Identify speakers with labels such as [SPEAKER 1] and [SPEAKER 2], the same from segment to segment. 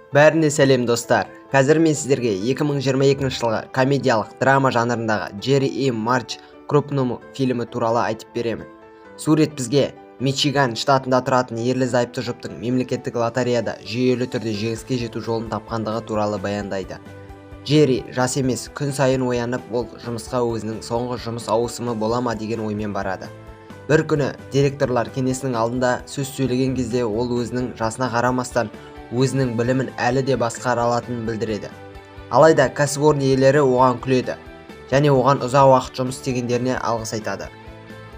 [SPEAKER 1] Бәріне сәлем, достар! Қазір мен сіздерге 2022 жылғы комедиялық драма жанрындағы «Джерри и Мардж по-крупному» фильмі туралы айтып беремін. Сурет бізге Мичиган штатында тұратын ерлі-зайыпты жұптың мемлекеттік лотереяда жүйелі түрде жеңіске жету жолын тапқандығы туралы баяндайды. Джерри жас емес. Күн сайын оянып, ол жұмысқа өзінің соңғы жұмыс ауысымы бола ма деген оймен барады. Бір күні директорлар кеңесінің алдында сөз сөйлеген кезде ол өзінің жасына қарамастан өзінің білімін әлі де басқара алатынын білдіреді. Алайда кәсіпорын иелері оған күледі және оған ұзақ уақыт жұмыс істегендеріне алғыс айтады.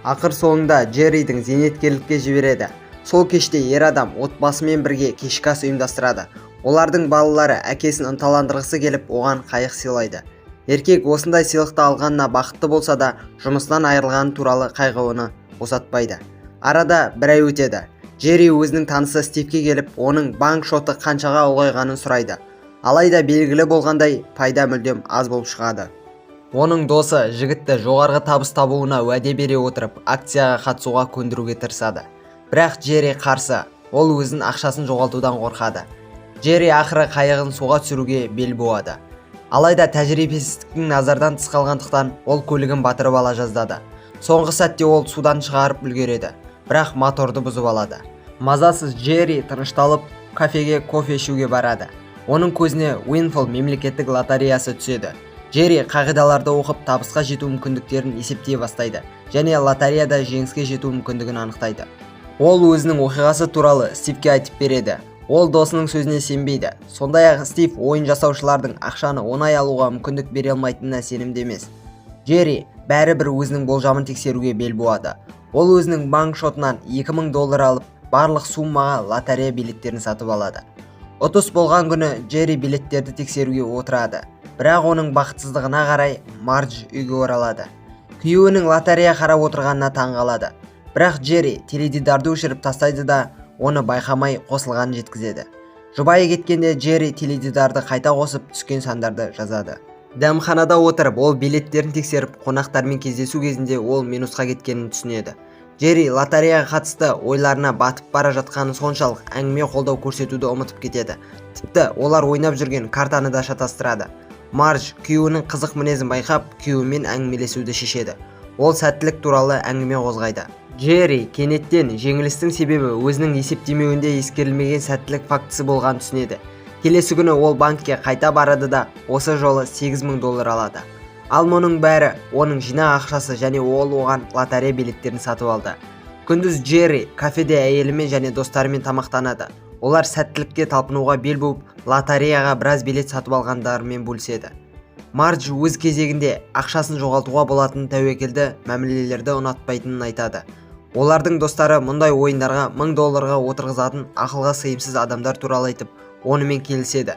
[SPEAKER 1] Ақыр соңында Джерридің зейнеткерлікке жібереді. Сол кеште ер адам отбасымен бірге кешкі ас ұйымдастырады. Олардың балалары әкесін ынталандырғысы келіп, оған қайық сыйлайды. Еркек осындай сыйлықты алғанына бақытты болса да, жұмысынан айырылғаны туралы қайғы оны босатпайды. Арада бір ай өтеді. Джерри өзінің танысы Стивке келіп, оның банк шоты қаншаға ұлғайғанын сұрайды. Алайда белгілі болғандай, пайда мүлдем аз болып шығады. Оның досы жігітті жоғарғы табыс табуына уәде бере отырып, акцияға қатысуға көндіруге тырысады. Бірақ Джерри қарсы. Ол өзін ақшасын жоғалтудан қорқады. Джерри ақыры қайығын суға түсіруге бел буады. Алайда тәжірибесіздіктің назардан тыс қалғандықтан, ол көлігін батырып ала жаздады. Соңғы сәтте ол судан шығарып үлгереді, бірақ моторды бұзып алады. Мазасыз Джерри тынышталып, кафеге кофе ішуге барады. Оның көзіне Уинфол мемлекеттік лотереясы түседі. Джерри қағидаларды оқып, табысқа жету мүмкіндіктерін есептей бастайды және лотереяда жеңіске жету мүмкіндігін анықтайды. Ол өзінің оқиғасы туралы Стивке айтып береді. Ол досының сөзіне сенбейді. Сондай-ақ Стив ойын жасаушылардың ақшаны оңай алуға мүмкіндік бере алмайтынына сенімді емес. Джерри бәрібір өзінің болжамын тексеруге бел буады. Ол өзінің банк шотынан 2000 доллар алып, барлық суммаға лотерея билеттерін сатып алады. Ұтыс болған күні Джерри билеттерді тексеруге отырады. Бірақ оның бақытсыздығына қарай, Мардж үйге оралады. Күйеуінің лотерея қарап отырғанына таң қалады. Бірақ Джерри теледидарды өшіріп тастайды да, оны байқамай қосылғанын жеткізеді. Жұбайы кеткенде Джерри теледидарды қайта қосып, түскен сандарды жазады. Дәмханада отырып, ол билеттерін тексеріп, қонақтармен кездесу кезінде ол минусқа кеткенін түсінеді. Джерри лотереяға қатысты ойларына батып бара жатқаны соншалық, әңгіме қолдау көрсетуді ұмытып кетеді. Тіпті олар ойнап жүрген картаны да шатастырады. Мардж күйеуінің қызық мінезін байқап, күйеуімен әңгімелесуді шешеді. Ол сәттілік туралы әңгіме қозғайды. Джерри кенеттен жеңілістің себебі өзінің есептемеуінде ескерілмеген сәттілік фактісі болғанын түсінеді. Келесі күні ол банкке қайта барады да, осы жолы 8000 доллар алады. Ал мұның бәрі оның жинақ ақшасы және ол оған лотерея билеттерін сатып алды. Күндіз Джерри кафеде әйелімен және достарымен тамақтанады. Олар сәттілікке талпынуға бел буып, лотереяға біраз билет сатып алғандарымен бөліседі. Мардж өз кезегінде ақшасын жоғалтуға болатын тәуекелді мәмілелерді ұнатпайтынын айтады. Олардың достары мұндай ойындарға 1000 долларға отырғызатын ақылға сыйымсыз адамдар туралы айтып, онымен келіседі.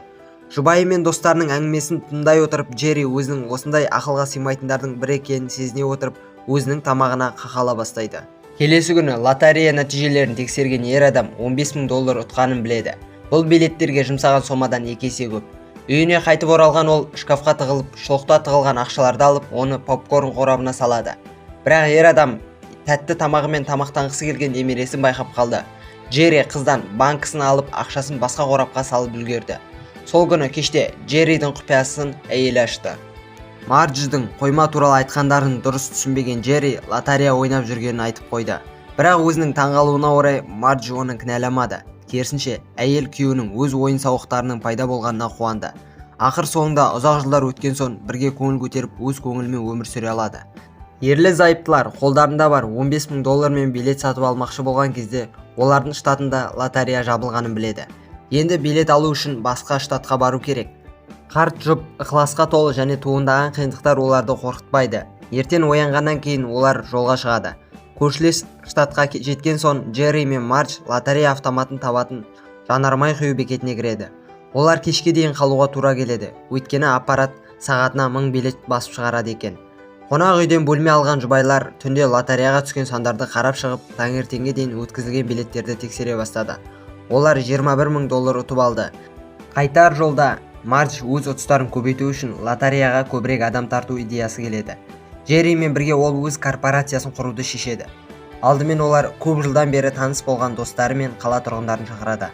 [SPEAKER 1] Жұбайы мен достарының әңгімесін тыңдай отырып, Джерри өзінің осындай ақылға сыймайтындардың бірі екенін сезіне отырып, өзінің тамағына қақала бастайды. Келесі күні лотерея нәтижелерін тексерген ер адам 15 мың доллар ұтқанын біледі. Бұл билеттерге жұмсаған сомадан екі есе көп. Үйіне қайтып оралған ол шкафқа тығылып, шолақта тығылған ақшаларды алып, оны попкорн қорабына салады. Бірақ ер адам тәтті тамағымен тамақтанғысы келген немересін байқап қалды. Джерри қыздан банкісін алып, ақшасын басқа қорапқа салып үлгерді. Сол күні кеште Джерридің құпиясын әйелі ашты. Мардждың қойма туралы айтқандарын дұрыс түсінбеген Джерри лотерея ойнап жүргенін айтып қойды. Бірақ өзінің таңғалуына орай, Мардж оны кінәламады. Керісінше, әйел күйеуінің өз ойын сауықтарының пайда болғанына қуанды. Ақыр соңында ұзақ жылдар өткен соң бірге көңіл көтеріп, өз көңілімен өмір сүре алады. Ерлі зайыптылар қолдарында бар 15 мың доллармен билет сатып алмақшы болған кезде, олардың штатында лотерея жабылғанын біледі. Енді билет алу үшін басқа штатқа бару керек. Қарт жұп ықыласқа толы және туындаған қиындықтар оларды қорқытпайды. Ертең оянғаннан кейін олар жолға шығады. Көршілес штатқа жеткен соң Джерри мен Мардж лотерея автоматын табатын жанармай құю бекетіне кіреді. Олар кешке дейін қалуға тура келеді, өйткені аппарат сағатына 1000 билет басып шығарады екен. Қонақ үйден бөлме алған жұбайлар түнде лотереяға түскен сандарды қарап шығып, таңертеңге дейін өткізілген билеттерді тексере бастады. Олар 21 мың доллар ұтып алды. Қайтар жолда Мардж өз ұтыстарын көбейту үшін лотереяға көбірек адам тарту идеясы келеді. Джерримен бірге ол өз корпорациясын құруды шешеді. Алдымен олар көп жылдан бері таныс болған достары мен қала тұрғындарын шақырады.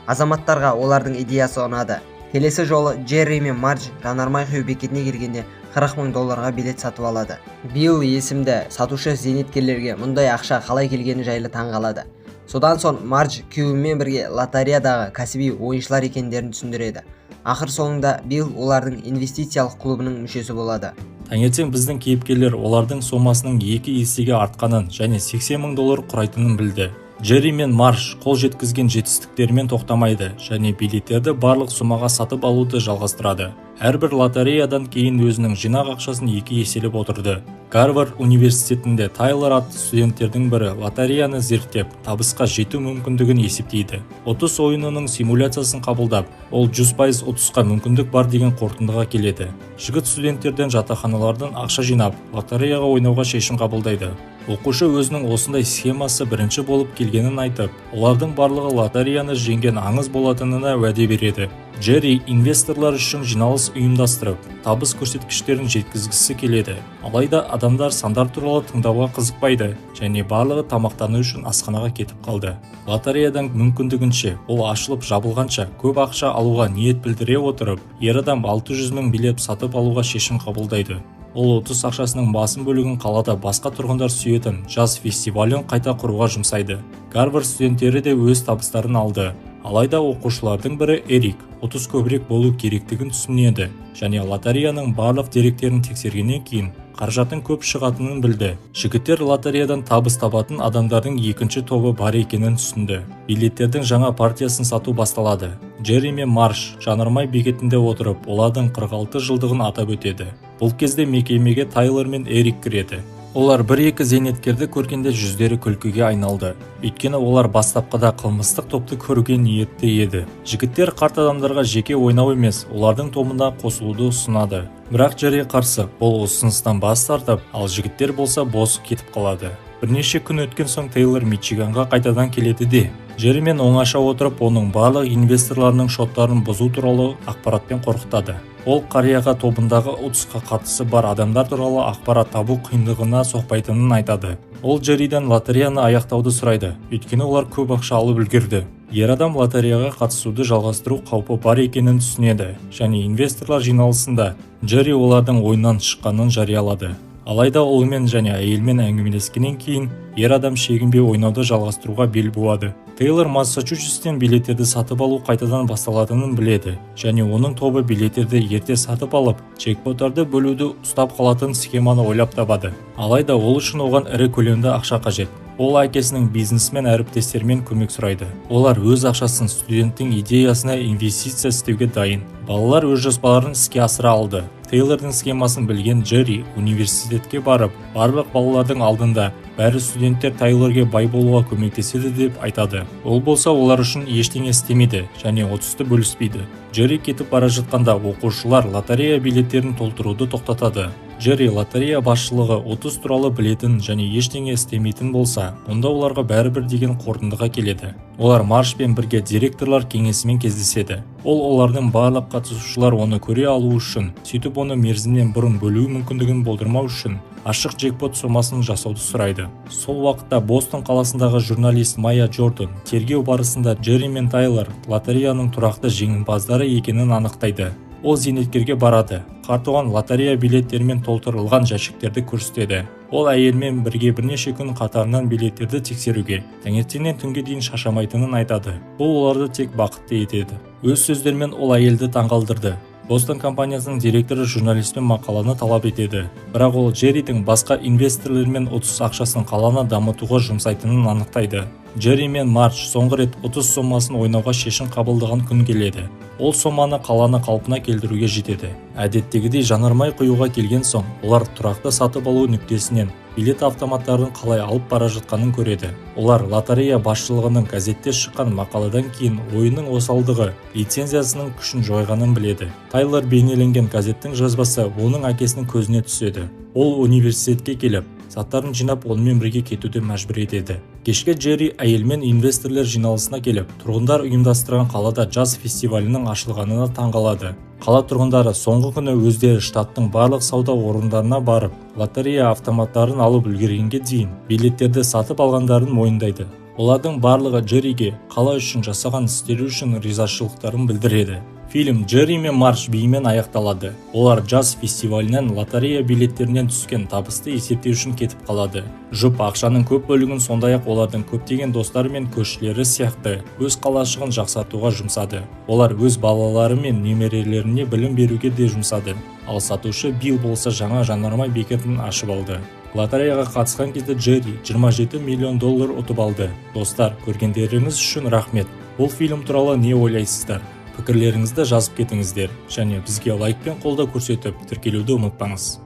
[SPEAKER 1] Азаматтарға олардың идеясы ұнады. Келесі жолы Джерри мен Мардж жанармай құю бекетіне келгенде 40 мың долларға билет сатып алады. Билл есімді сатушы зейнеткерлерге мұндай ақша қалай келгені жайлы таң қалады. Содан соң Мардж күйеуімен бірге лотереядағы кәсіби ойыншылар екендерін түсіндіреді. Ақыр соңында Билл олардың инвестициялық клубының мүшесі болады.
[SPEAKER 2] Таңертең біздің кейіпкерлер олардың сомасының 2 есеге артқанын және 80 мың доллар құрайтынын білді. Джерри мен Мардж қол жеткізген жетістіктерімен тоқтамайды және билеттерді барлық сомаға сатып алуды жалғастырады. Әрбір лотереядан кейін өзінің жинақ ақшасын 2 еселеп отырды. Гарвард университетінде Тайлор атты студенттердің бірі лотереяны зерттеп, табысқа жету мүмкіндігін есептейді. Ұтыс ойынының симуляциясын қабылдап, ол 100% ұтысқа мүмкіндік бар деген қорытындыға келеді. Жігіт студенттерден жатақханалардан ақша жинап, лотереяға ойнауға шешім қабылдайды. Оқушы өзінің осындай схемасы бірінші болып келгенін айтып, олардың барлығы лотереяны жеңген аңыз болатынына уәде береді. Джерри инвесторлар үшін жиналыс ұйымдастырып, табыс көрсеткіштерін жеткізгісі келеді. Алайда адамдар сандар туралы тыңдауға қызықпайды және барлығы тамақтану үшін асханаға кетіп қалды. Лотереядан мүмкіндігінше, ол ашылып жабылғанша көп ақша алуға ниет білдіре отырып, ер адам 600 мың билет сатып алуға шешім қабылдайды. Ол ұтыс ақшасының басым бөлігін қалада басқа тұрғындар сүйетін жаз фестивалін қайта құруға жұмсайды. Гарвард студенттері де өз табыстарын алды. Алайда оқушылардың бірі Эрик ұтыс көбірек болу керектігін түсінеді және лотереяның барлық деректерін тексергеннен кейін қаражаттың көп шығатынын білді. Жігіттер лотереядан табыс табатын адамдардың екінші тобы бар екенін түсінді. Билеттердің жаңа партиясын сату басталады. Джерри мен Мардж жанармай бекетінде отырып, олардың 46 жылдығын атап өтеді. Бұл кезде мекемеге Тайлор мен Эрик кіреді. Олар бір-екі зейнеткерді көргенде жүздері күлкіге айналды. Өйткені олар бастапқыда қылмыстық топты көруге ниетті еді. Жігіттер қарт адамдарға жеке ойнау емес, олардың тобына қосылуды ұсынады. Бірақ Джерри қарсы, ол ұсыныстан бас тартып, ал жігіттер болса бос кетіп қалады. Бірнеше күн өткен соң Тейлор Мичиганға қайтадан келеді де, Джерримен оңаша отырып, оның барлық инвесторларының шоттарын бұзу туралы ақпаратпен қорқытады. Ол қарияға тобындағы ұтысқа қатысы бар адамдар туралы ақпарат табу қиындығына соқпайтынын айтады. Ол Джерриден лотереяны аяқтауды сұрайды, өйткені олар көп ақша алып үлгерді. Ер адам лотереяға қатысуды жалғастыру қаупі бар екенін түсінеді және инвесторлар жиналысында Джерри олардың ойыннан шыққанын жариялады. Алайда ұлымен және әйелімен әңгімелескеннен кейін ер адам шегінбей ойнауды жалғастыруға бел буады. Тейлор Массачусетстен билеттерді сатып алу қайтадан басталатынын біледі және оның тобы билеттерді ерте сатып алып, джекпоттарды бөлуді ұстап қалатын схеманы ойлап табады. Алайда ол үшін оған ірі көлемді ақша қажет. Ол әкесінің бизнесмен әріптестерімен көмек сұрайды. Олар өз ақшасын студенттің идеясына инвестиция істеуге дайын. Балалар өз жоспарларын іске асыра алды. Тейлордың схемасын білген Джерри университетке барып, барлық балалардың алдында бәрі студенттер Тейлорге бай болуға көмектеседі деп айтады. Ол болса олар үшін ештеңе істемейді және ұтысты бөліспейді. Джерри кетіп бара жатқанда оқушылар лотерея билеттерін толтыруды тоқтатады. Джерри лотерея басшылығы ұтыс туралы білетін және ештеңе істемейтін болса, онда оларға бәрібір деген қорытындыға келеді. Олар Марджбен бірге директорлар кеңесімен кездеседі. Ол олардың барлық қатысушылар оны көре алу үшін, сөйтіп оны мерзімнен бұрын бөлу мүмкіндігін болдырмау үшін ашық джекпот сомасын жасауды сұрайды. Сол уақытта Бостон қаласындағы журналист Майя Джордан тергеу барысында Джерри мен Тайлор лотереяның тұрақты жеңімпаздары екенін анықтайды. Ол зейнеткерге барады. Қарт оған лотерея билеттерімен толтырылған жәшіктерді көрсетеді. Ол әйелімен бірге бірнеше күн қатарынан билеттерді тексеруге, таңертеңнен түнге дейін шаршамайтынын айтады. Бұл оларды тек бақытты етеді. Өз сөздерімен ол әйелді таңғалдырды. Бостон компаниясының директоры журналистпен мақаланы талап етеді. Бірақ ол Джерридің басқа инвесторлармен ұтыс ақшасын қаланы дамытуға жұмсайтынын анықтайды. Джерри мен Мардж соңғы рет ұтыс сомасын ойнауға шешім қабылдаған күн келеді. Ол соманы қаланы қалпына келтіруге жетеді. Әдеттегідей жанармай құюға келген соң, олар тұрақты сатып алу нүктесінен билет автоматтарын қалай алып бара жатқанын көреді. Олар лотерея басшылығының газетте шыққан мақаладан кейін ойынның осалдығы, лицензиясының күшін жойғанын біледі. Тайлор бейнеленген газеттің жазбасы оның әкесінің көзіне түседі. Ол университетке келіп, заттарын жинап онымен бірге кетуді мәжбүр етеді. Кешке Джерри әйелмен инвесторлар жиналысына келіп, тұрғындар ұйымдастырған қалада жаз фестивалінің ашылғанына таңғалады. Қала тұрғындары соңғы күні өздері штаттың барлық сауда орындарына барып, лотерея автоматтарын алып үлгергенге дейін билеттерді сатып алғандарын мойындайды. Олардың барлығы Джерриге қала үшін жасаған істері үшін ризашылықтарын білдіреді. Фильм Джерри мен Мардж биімен аяқталады. Олар джаз фестивалінен лотерея билеттерінен түскен табысты есептеу үшін кетіп қалады. Жұп ақшаның көп бөлігін, сондай-ақ олардың көптеген достары мен көршілері сияқты, өз қалашығын жақсартуға жұмсады. Олар өз балалары мен немерелеріне білім беруге де жұмсады. Ал сатушы Билл болса, жаңа жанармай бекетін ашып алды. Лотереяға қатысқан кезде Джерри 27 миллион доллар ұтып алды. Достар, көргендеріңіз үшін рахмет. Бұл фильм туралы не ойлайсыздар? Пікірлеріңізді жазып кетіңіздер және бізге лайк пен қолдау көрсетіп, тіркелуді ұмытпаңыз.